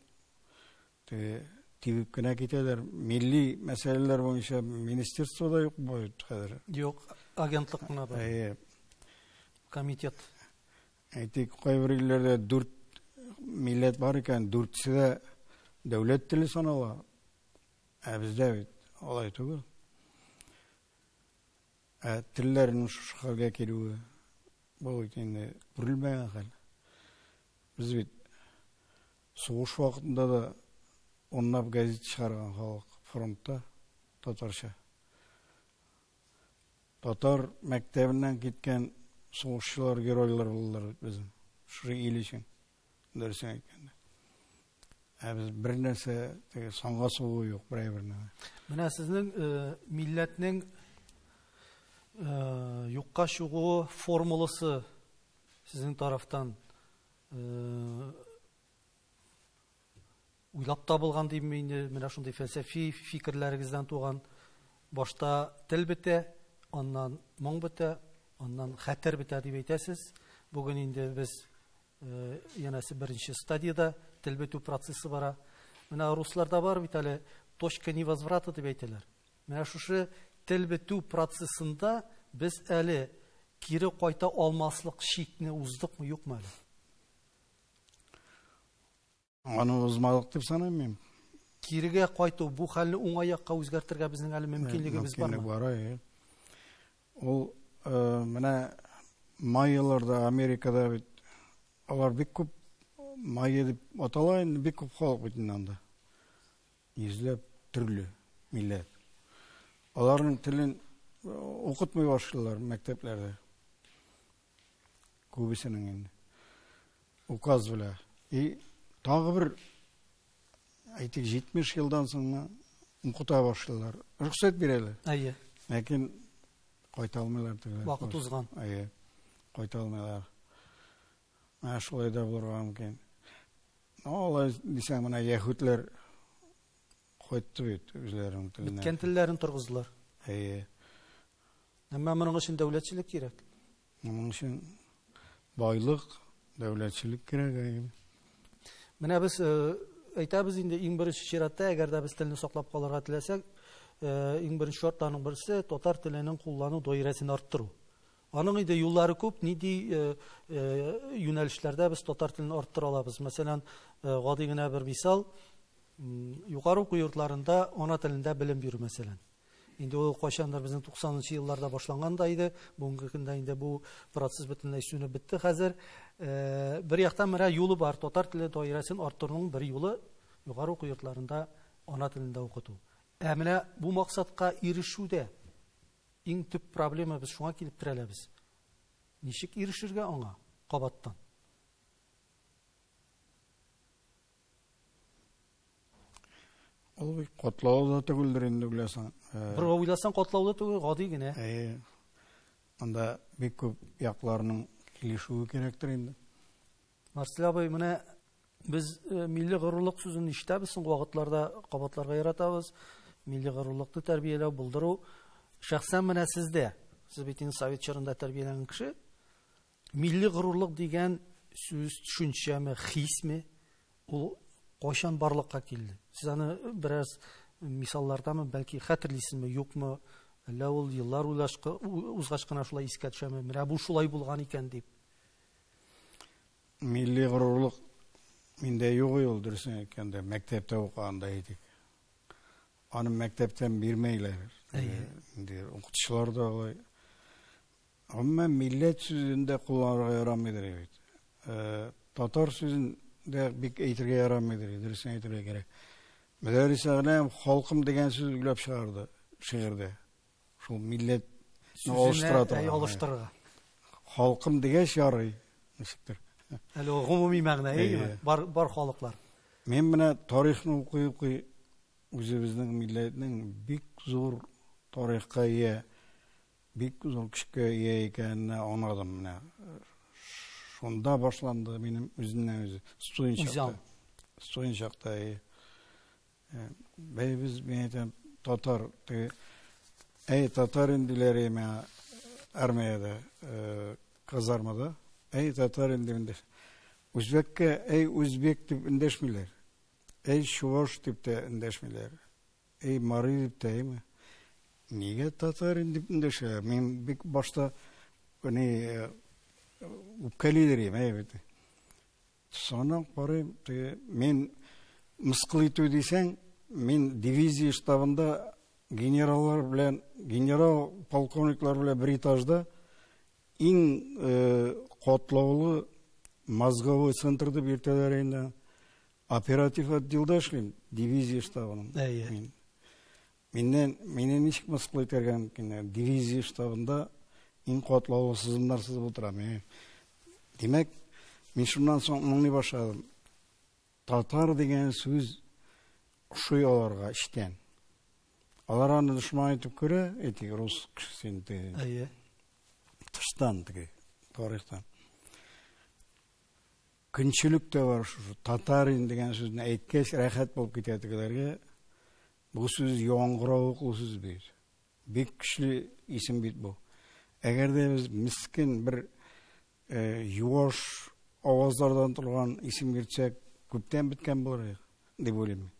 теге тибеп кенә китәләр. Милли мәсьәләләр буенча министерство да юк бу бит хәзер. Юк, агентлык кына бар. Әйе. Комитет. Әйтик, кайбер илләрдә 4 милләт бар икән, дүртесе дә дәүләт теле санала. Ә бездә бит алай түгел. Ә телләрнең шушы хәлгә килүе бу бит инде күрелмәгән хәл. Без бит сугыш вакытында да унлап газет чыгарган халык фронтта татарча. Татар мәктәбеннән киткән сугышчылар, геройлар булдылар бит безнең. Шушы ил өчен, дөресен әйткәндә. Ә без бер нәрсә теге санга сугу юк, бер әйберне. Менә сезнең милләтнең юкка чыгуы формуласы сезнең тарафтан уйлап табылган димме инде, менә шундый фәлсәфи фикерләрегездән туган. Башта тел бетә, аннан моң бетә, аннан хәтер бетә дип әйтәсез. Бүген инде без янәсе беренче стадияда тел бетү процессы бара. Менә русларда бар бит әле точка невозврата дип әйтәләр. Менә шушы тел бетү процессында без әле кире кайта алмаслык чикне уздыкмы, юкмы әле? Аны узмадык дип саныйм мин. Кирегә кайту, бу хәлне уңай якка үзгәртергә безнең әле мөмкинлегебез бармы? Мөмкинлек бар, әйе. Ул менә майяларда, Америкада бит алар бик күп майя дип атала инде, бик күп халык бит инде анда. Йөзләп төрле милләт. Аларның телен укытмый башлыйлар мәктәпләрдә. Күбесенең инде. Указ белән. И тагы бер, әйтик, 70 елдан соң укыта башлыйлар. Рөхсәт бирәләр. Әйе. Ләкин кайта алмыйлар тегеләр. Вакыт узган. Әйе. Кайта алмыйлар. Менә шулай да булырга мөмкин. Ну, алай дисәң, менә яһүдләр кайтты бит үзләренең теленә. Беткән телләрен торгыздылар. Әйе. Әмма моның өчен дәүләтчелек кирәк. Моның өчен байлык, дәүләтчелек кирәк, әйе. Менә без әйтәбез инде, иң беренче чиратта, әгәр дә без телне саклап калырга теләсәк, иң беренче шартларның берсе татар теленең куллану даирәсен арттыру. Аның инде юллары күп, нинди юнәлешләрдә без татар телен арттыра алабыз. Мәсәлән, гади генә бер мисал, югары уку йортларында ана телендә белем бирү мәсәлән. Инде ул кайчандыр безнең туксанынчы елларда башланган да иде. Бүгенге көндә инде бу процесс бөтенләй сүнеп бетте хәзер. Бер яктан менә юлы бар, татар теле даирәсен арттыруның бер юлы югары уку йортларында ана телендә укыту. Ә менә бу максатка ирешүдә иң төп проблема без шуңа килеп терәләбез. Ничек ирешергә аңа кабаттан? Ул бит катлаулы да түгелдер инде, уйласаң. Бер уйласаң катлаулы түгел, гади генә. Әйе. Анда бик күп якларның килешүе кирәктер инде. Марсель абый, менә без милли горурлык сүзен ишетәбез, соңгы вакытларда кабатларга яратабыз. Милли горурлыкны тәрбияләү, булдыру. Шәхсән менә сездә, сез бит инде совет чорында тәрбияләнгән кеше, милли горурлык дигән сүз, төшенчәме, хисме, ул кайчан барлыкка килде? Сез аны бераз мисаллардамы, бәлки хәтерлисезме, юкмы? Әллә ул еллар узгач кына шулай искә төшәме? Менә бу шулай булган икән дип. Милли горурлык миндә юк ул, дөресен әйткәндә, мәктәптә укыганда идек. Аны мәктәптән бирмәйләр. Әйе. Инде укытучылар да алай. Гомумән милләт сүзен дә кулланырга ярамыйдыр бит. Татар сүзен дә бик әйтергә ярамыйдыр, дөресен әйтергә кирәк. Мөдәррис Әгъләмов халкым дигән сүз уйлап чыгарды шигырьдә. Шул милләтне Сүзенә, алыштыра торган. әй, алыштырырга. Халкым дигәч ярый, ничектер. Әле ул гомуми мәгънә, әйеме? Әйе. Бар, бар халыклар. Мин менә тарихны укый-укый үзебезнең милләтнең бик зур тарихка ия, бик зур көчкә ия икәнен аңладым менә. Шунда башланды минем үзеннән үзе. Студент чакта. Үзаң. Студент чакта, әйе. Бәй, без, мин әйтәм, татар, теге, әй, татарин диләр миңа армиядә, казармада. Әй, татарин дип эндәш. Үзбәккә әй, үзбәк дип эндәшмиләр. Әй, чуваш дип тә эндәшмиләр. Әй, мари дип тә, әйме. Нигә татарин дип эндәшәләр? Мин бик башта, ни, үпкәлидер идем, әй бит. Соңыннан карыйм, теге, мин мыскыл итү дисәң, мин дивизия штабында генераллар белән, генерал полковниклар белән бер этажда иң катлаулы мозговой центр дип йөртәләр инде. Оператив отделда эшлим, дивизия штабының. Әйе. Мин. Миннән, мине ничек мыскыл итәргә мөмкин? Дивизия штабында иң катлаулы сызымнар сызып утырам. Мин. Димәк, мин шуннан соң аңлый башладым. Татар дигән сүз ошый аларга эчтән. Алар аны дошман итеп күрә, әйтик, рус кешесен теге. Әйе. Тыштан теге, тарихтан. Көнчелек тә бар шушы. Татарин дигән сүзне әйткәч, рәхәт булып китә тегеләргә. Бу сүз яңгыравыклы сүз бит. Бик көчле исем бит бу. Әгәр дә без мискен бер юаш авазлардан торган исем йөртсәк, күптән беткән булыр идек, дип уйлыйм.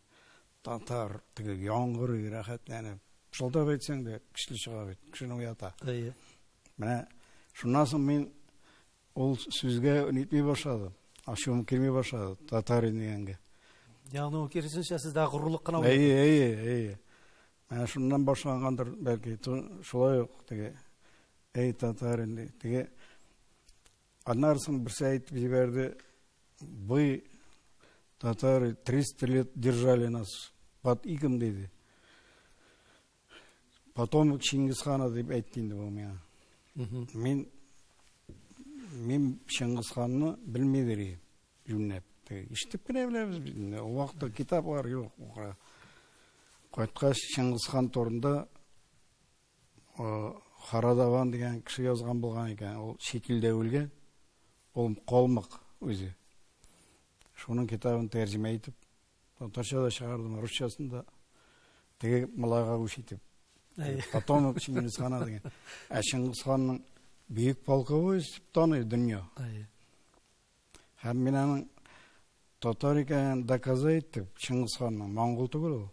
Татар, теге яңгырый, рәхәтләнеп. Пышылдап әйтсәң дә көчле чыга бит, кешене уята. Әйе. Менә шуннан соң мин ул сүзгә нитми башладым. Ачуым килми башлады, татарин дигәнгә. Ягъни ул киресенчә сездә горурлык кына уята. Әйе, әйе, әйе. Менә шуннан башлангандыр бәлки, шулай ук теге әй татарин ди. Теге аннан соң берсе әйтеп җибәрде, вы татары 300 лет держали нас под игом диде. Потомок Чингисхана дип әйтте инде бу миңа. Мин Чингисханны белмидер идем, юньләп. Ишетеп кенә беләбез бит инде. Ул вакытта китаплар юк укырга. Кайткач Чингисхан турында Харадаван дигән кеше язган булган икән. Ул чит илдә үлгән. Ул калмык үзе. Шуның китабын тәрҗемә итеп, татарча да чыгардым, русчасын да. Теге малайга үч итеп. Потомок Чингисхана дигән. Ә Чингисханның бөек полководец дип таный дөнья. Һәм мин аның татар икәнен доказать иттем. Чингисханның монгол түгел ул.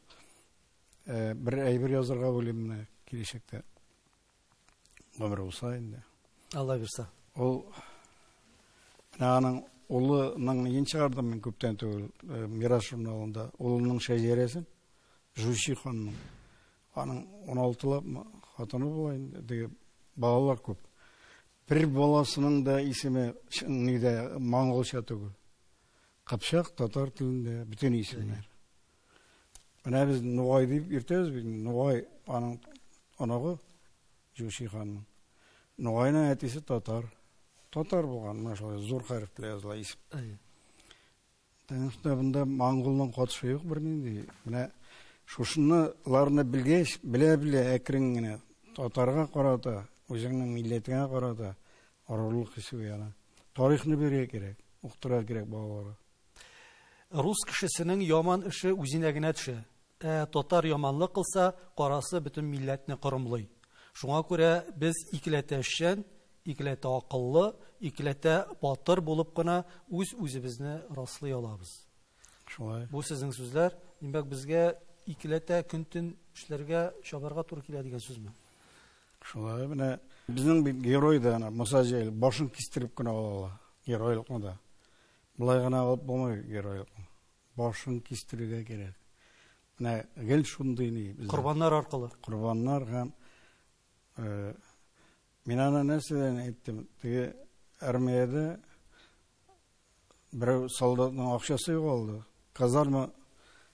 Бер әйбер язарга уйлыйм менә киләчәктә. Гомер булса инде. Алла бирсә. Ул менә аның улының нигин чыгардым мин күптән түгел, Мирас журналында. Улының шәҗәрәсен, Жучи ханның. Аның 16лап хатыны була инде, теге балалар күп. Бер баласының да исеме нидә монголча түгел. Кыпчак татар телендә бөтен исемнәр. Менә без Нугай дип йөртәбез бит. Нугай аның оныгы Жучи ханның. Нугайның әтисе татар. Татар булган, менә шулай зур хәреф белән языла исем. Тәнәфестә бында монголның катышы юк бернинди. Менә шушыныларны белгәч, белә-белә әкрен генә татарга карата, үзеңнең милләтеңә карата горурлык хисе уяна. Тарихны бирергә кирәк, укытырга кирәк балаларга. Рус кешесенең яман эше үзенә генә төшә. Ә татар яманлык кылса, карасы бөтен милләтне корымлый. Шуңа күрә без икеләтә эшчән, икеләтә акыллы, икеләтә батыр булып кына үз-үзебезне раслый алабыз. Шулай. Бу сезнең сүзләр. Димәк, безгә икеләтә көн-төн эшләргә, чабарга туры килә дигән сүзме? Шулай, менә безнең бит герой да ана Муса Җәлил башын кистереп кенә ала ала геройлыкны да. Болай гына алып булмый геройлыкны. Башын кистерергә кирәк. Менә гел шундый ни бездә. Корбаннар аркылы. Корбаннар һәм мин аны нәрсәдән әйттем? Теге армиядә берәү солдатның акчасы югалды. Казарма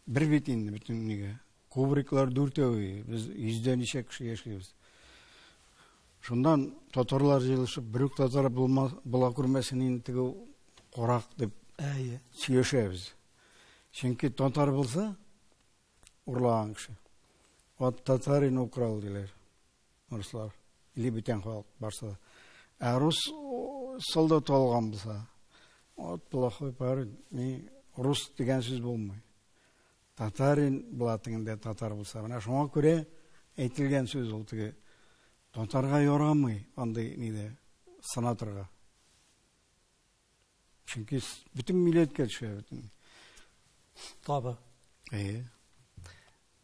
бер бит инде бөтен нигә. Кубриклар дүртәү, без йөздә ничә кеше яшибез. Шуннан татарлар җыелышып, бер үк татар булма, була күрмәсен инде теге карак дип сөйләшәбез. Чөнки татар булса, урлаган кеше. Вот татарин украл диләр руслар. Или бүтән халык барса да. Ә рус солдат алган булса, вот плохой парень, ни рус дигән сүз булмый. Татарин була тегендә татар булса. Менә шуңа күрә әйтелгән сүз ул теге татарга ярамый андый нидә сынатырга. Чөнки бөтен милләткә төшә бөтен. Табы. Әйе.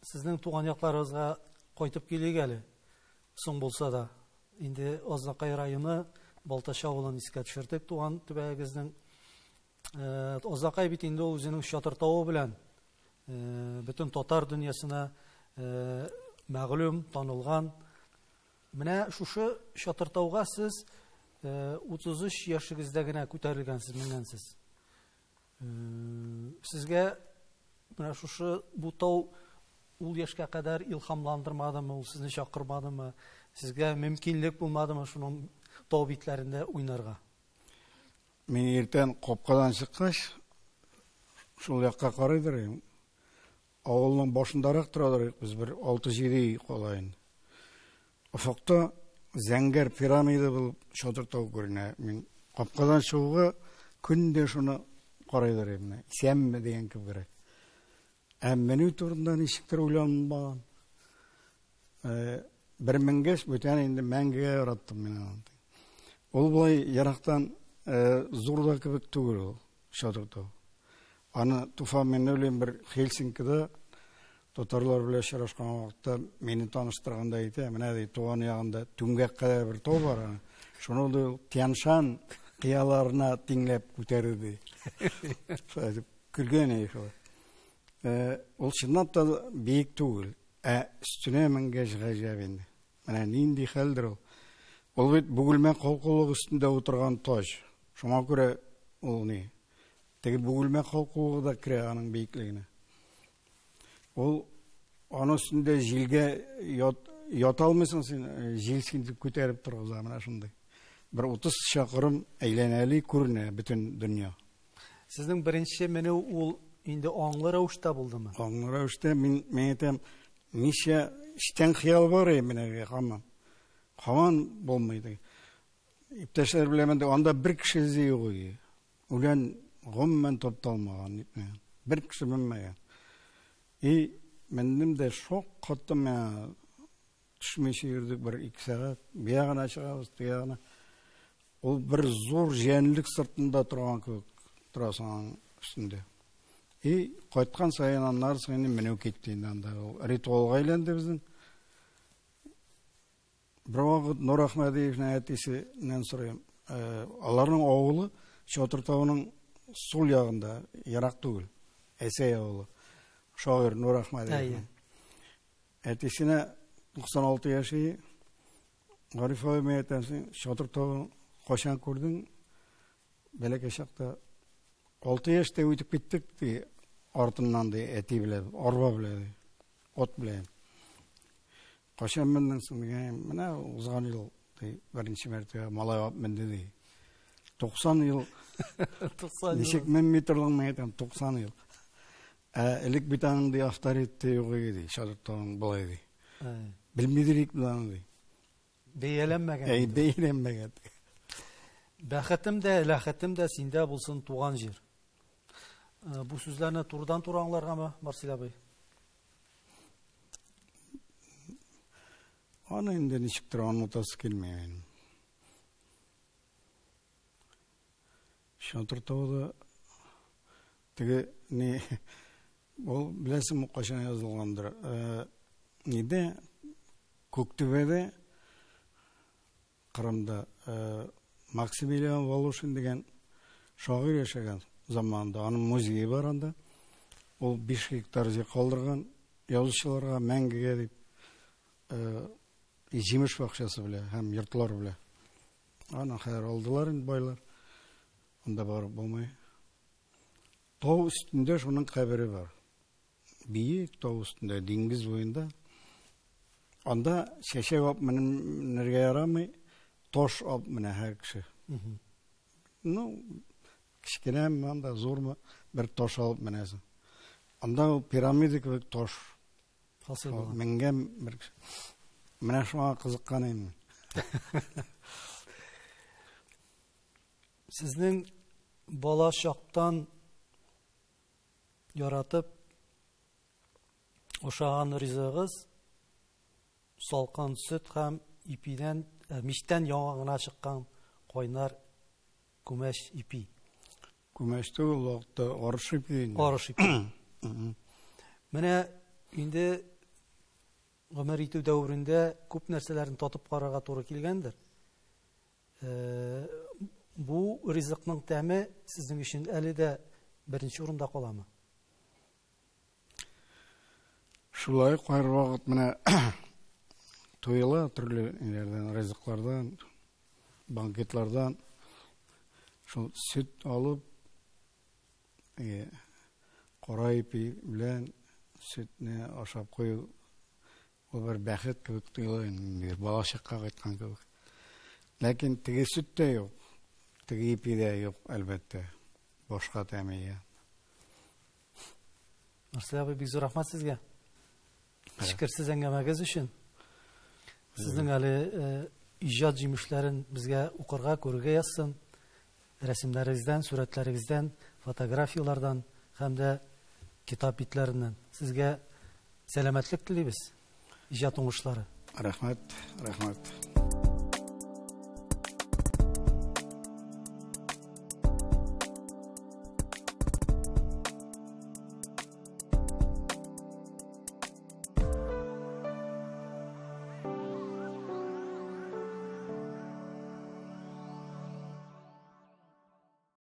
Сезнең туган якларыгызга кайтып килик әле. Соң булса да. Инде Азнакай районы Балтач авылын искә төшердек туган төбәгегезнең. Азнакай бит инде ул үзенең Чатыр тавы белән бөтен татар дөньясына мәгълүм, танылган. Менә шушы Чатыр тауга сез 33 яшегездә генә күтәрелгәнсез, менгәнсез. Сезгә менә шушы бу тау ул яшькә кадәр илһамландырмадымы, ул сезне чакырмадымы? Сезгә мөмкинлек булмадымы шуның тау битләрендә уйнарга? Мин иртән капкадан чыккач, Шул якка карыйдыр идем. Авылның башындарак торадыр идек без, бер 6-7 өй кала инде. Офыкта зәңгәр пирамида булып Чатыр тау күренә. Мин капкадан чыгуга көн дә шуны карыйдыр идем. Исәнме дигән кебегрәк. Ә менү турында ничектер уйланмаган. Бер менгәч, бүтән инде мәңгегә яраттым мин аны. Ул болай ерактан зур да кебек түгел ул Чатыр тау. Аны Туфан Миңнуллин бер Хельсинкида татарлар белән очрашкан вакытта мине таныштырганда әйтә, менә ди, туган ягында түмгәк кадәр бер тау бар аны. Шуны ди, Тяньшан кыяларына тиңләп күтәрде ди. Шулай дип көлгән иде шулай. Ул чынлап та биек түгел, ә өстенә менгәч гаҗәп инде. Менә нинди хәлдер ул. Ул бит Бөгелмә калкулык өстендә утырган таҗ. Шуңа күрә ул ни? Теге Бөгелмә калкулыгы да керә аның биеклегенә. Ул аның өстендә җилгә ята алмыйсың син, җил сине күтәреп торгыза, менә шундый. Бер 30 чакрым әйләнәли күренә бөтен дөнья. Сезнең беренче менү ул инде аңлы рәвештә булдымы? Аңлы рәвештә мин әйтәм, ничә эчтән хыял бар иде менә һаман. Һаман булмый иде. Иптәшләр белән менде, анда бер кеше эзе юк иде. Үлән гомумән тапталмаган, нитмәгән. Бер кеше менмәгән. И мендем дә шок каттым миңа. Төшмичә йөрдек бер 2 сәгать. Бия гына чыгабыз, тегә гына. Ул бер зур җәнлек сыртында торган кебек торасың аның өстендә. И кайткан саен аннары соң инде менү китте инде анда. Ул ритуалга әйләнде безнең. Бер вакыт Нур Әхмәдиевнең әтисеннән сорыйм. Аларның авылы Чатыр тауының сул ягында, ерак түгел. Әсәй авылы. Шагыйрь Нур Әхмәдиевнең. Әтисенә 96 яшь иде. Гариф абый, мин әйтәм, син Чатыр тавын кайчан күрдең? Бәләкәй чакта 6 яшьтә үтеп киттек, ди, артыннан, ди, әти белән, арба белән, ди, ат белән. Кайчан мендең соң дигән, менә узган ел, ди, беренче мәртәбә малай алып менде, ди. 90 ел. 90 ел. Ничек менми тордың, мин әйтәм, 90 ел. Ә элек бит аның, ди, авторитеты юк иде, ди, Чатыр тавын болай, ди. Белмидер идек без аны, ди. Бәяләнмәгән. Әй, бәяләнмәгән. Бәхетем дә, ләхетем дә синдә булсын, туган җир. Бу сүзләрне турыдан-туры аңларгамы, Марсель абый? Аны инде ничектер аңлатасы килми минем. Чатыр тауда теге ни ул беләсеңме кайчан язылгандыр? Нидә Күктүбәдә Кырымда Максимилиан Волошин дигән шагыйрь яшәгән заманында. Аның музее бар анда. Ул 5 гектар җир калдырган язучыларга мәңгегә дип, җимеш бакчасы белән һәм йортлар белән. Аны хәзер алдылар инде байлар. Анда барып булмый. Тау өстендә шуның кабере бар. Биек тау өстендә, диңгез буенда. Анда чәчәк алып менергә ярамый, таш алып менә һәр кеше. Ну, кечкенәме анда, зурмы, бер таш алып менәсең. Анда ул пирамида кебек таш. Хасил булган. Менгән бер кеше. Менә шуңа кызыккан идем мин. Сезнең бала чактан яратып ашаган ризыгыз салкын сөт һәм ипидән, мичтән яңа гына чыккан кайнар күмәч ипи. Күмәч түгел, ул вакытта арыш ипи инде. Арыш ипи. Менә инде гомер итү дәверендә күп нәрсәләрне татып карарга туры килгәндер. Бу ризыкның тәме сезнең өчен әле дә беренче урында каламы? Шулай кайвакыт менә туела төрле ниләрдән, ризыклардан, банкетлардан шул сөт алып, кара ипи белән сөтне ашап кую ул бер бәхет кебек тоела инде, бала чакка кайткан кебек. Ләкин теге сөт тә юк, теге ипи дә юк, әлбәттә, башка тәме. Марсель абый, бик зур рәхмәт сезгә. Эчкерсез әңгәмәгез өчен. Сезнең әле э, иҗат җимешләрен безгә укырга, күрергә язсын. Рәсемнәрегездән, сурәтләрегездән, фотографияләрдән һәм дә китап битләреннән. Сезгә сәламәтлек телибез, иҗат уңышлары. Рәхмәт, рәхмәт.